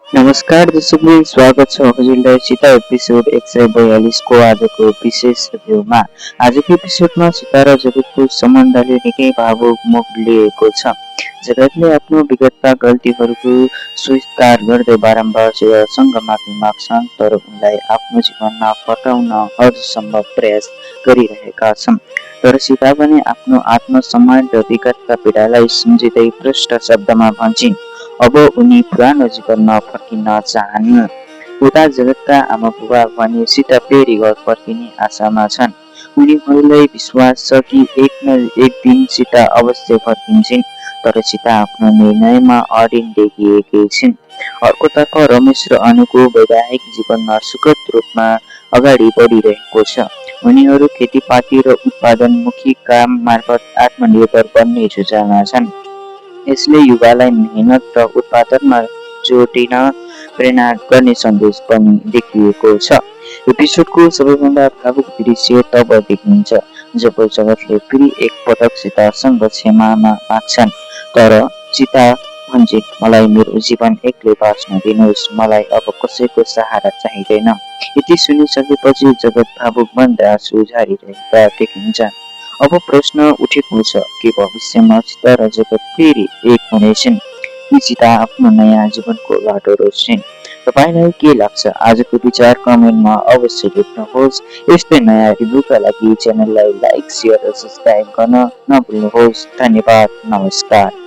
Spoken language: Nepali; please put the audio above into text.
नमस्कार दर्शकबिन, स्वागत छ हजुरलाई सीता एपिसोड 142 को आजको विशेष रिभ्यूमा। आजको एपिसोडमा सीता र जगतको सम्बन्धले निकै भावुक लिएको छ। जगतले आफ्नो विगतका गल्तीहरूको स्वीकार गर्दै बारम्बार सीतासँग माफी माग्छन्, तर उनलाई आफ्नो जीवनमा फर्काउन हदसम्म प्रयास गरिरहेका छन्। तर सीता पनि आफ्नो आत्मसम्मान र विगतका पीडालाई सम्झिँदै प्रष्ट शब्दमा भन्छिन्, अब उनी पुरानो जीवनमा फर्किन चाहन्न। उता जगतका आमा बुबा भने सीता फेरि घर फर्किने आशामा छन्। उनीहरूलाई विश्वास छ कि एक न एक दिन सीता अवश्य फर्किन्छन्, तर सीता आफ्नो निर्णयमा अडिग देखिएकी छिन्। अर्कोतर्फ रमेश र अनुको वैवाहिक जीवनमा सुखद रूपमा अगाडि बढिरहेको छ। उनीहरू खेतीपाती र उत्पादनमुखी काम मार्फत आत्मनिर्भर बन्ने योजनामा छन्। यसले युवालाई मेहनत र उत्पादनमा जोडिन प्रेरणा गर्ने सन्देश पनि देखिएको छ। एपिसोडको सबैभन्दा भावुक दृश्य तब देखिन्छ जब जगतले फेरि एक पटक सीतासँग क्षमा माग्छन्, तर सीता भन्छिन्, मलाई मेरो जीवन एक्लै बाँच्न दिनुहोस्, मलाई अब कसैको सहारा चाहिँदैन। यति सुनिसकेपछि जगत भावुक बन्दै आँसु झारिरहेका देखिन्छ। अब प्रश्न उठेको छ कि भविष्यमा सीता र जगत फेरि एक हुनेछन् कि सीता आफ्नो नयाँ जीवनको बाटो रोज्छिन्। तपाईँलाई के लाग्छ? आजको विचार कमेन्टमा अवश्य लेख्नुहोस्। यस्तै नयाँ रिभ्यूका लागि च्यानललाई लाइक, सेयर र सब्सक्राइब गर्न नभुल्नुहोस्। धन्यवाद। नमस्कार।